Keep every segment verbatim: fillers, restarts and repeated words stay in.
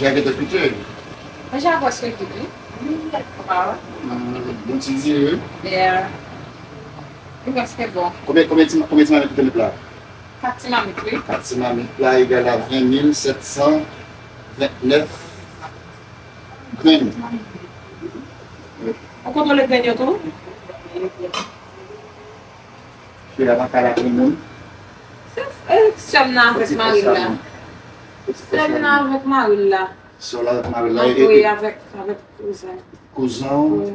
Jacket ou kite? Mwen ja prèske kite. Wi, kèk pa. Hmm, bon ti diri. Yeah. Li prèske bon. Konbyen, konbyen ti, konbyen ti mamit ou te met la? Kat ti mamit, wi. Kat ti mamit la egal a ven mil sèt san vennèf grenn. Ou kontwole grenn yo tou? Cheri a pa ka la pou moun. Se, e, sè m nan avèk mari l la. Sè m nan avèk mari l la. Sè w la avèk mari l la. Antoure avèk, avèk kouzen. Kouzen w? Wi.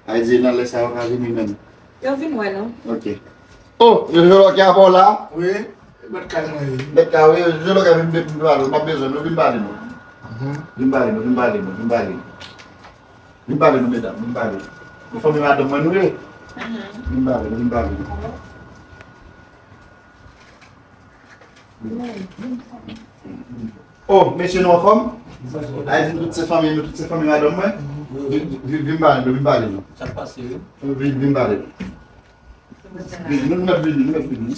A di nan lè sa yo ka vini menm. Yo vin wè nou. Ok. Oh, yo jwe lòk a bò la. Wi, mèt kay mwen ye. Mèt kay, wi, yo jwe lòk a vin, vin, vin pale, m ap bezwen nou, vin pale nou. Mhm. Vin pale nou, vin pale nou, vin pale nou. Vin pale nou, medam, vin pale. Nou fanmi madanm mwen nou ye. Mhm. Vin pale nou, vin pale nou. Oh, mesye nou anfòm? A di tout se fanmi nou, tout se fanmi madanm mwen. Vin, vin, vin pale nou, vin pale nou. Sa k pase, wi? Vin, vin pale nou. Vin, nou, nou mèt vini, nou mèt vini.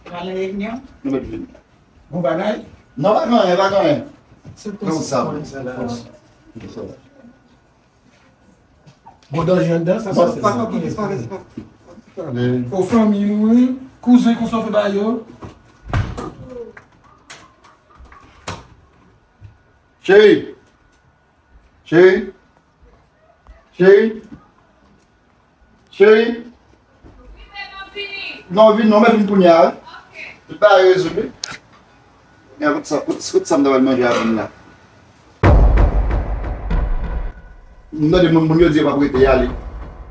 Nan reyinyon? Nou mèt vini. Bon bagay? Non, pa gen anyen, pa gen anyen. Se kòmsi sa, sa la. Bon, danje anndan, sa, sa, sa. O fanmi nou, wi. Kouzen, konsa w fè ba yo. Cheri. Cheri. Cheri. Cheri. Non, vin non, mèt vin kounye a, wi. Tout bagay rezoud, wi. Men kout sa, kout, kout sa m ta pral manje avè m la. M tande moun, moun yo di yo p ap rete, y ale.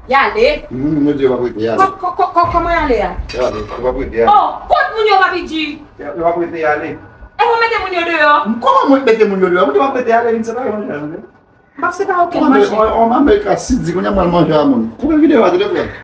Y ale? Mhm, moun yo di yo p ap rete, y ale. Kò-, kò-, kò-, kò-, kòman y ale a? Y ale, yo p ap rete, y ale. Oh, kot moun yo, Papi G? Yo, yo p ap rete, y ale. E mwen mete moun yo deyò? Kòman mwen mete moun yo deyò? Moun yo p ap rete, y ale, vin separe manje a nou. M p ap separe okenn manje. On, on, on Amerika Sidi, kounye a m pral manje a moun. Koupe videyo a, telefòn.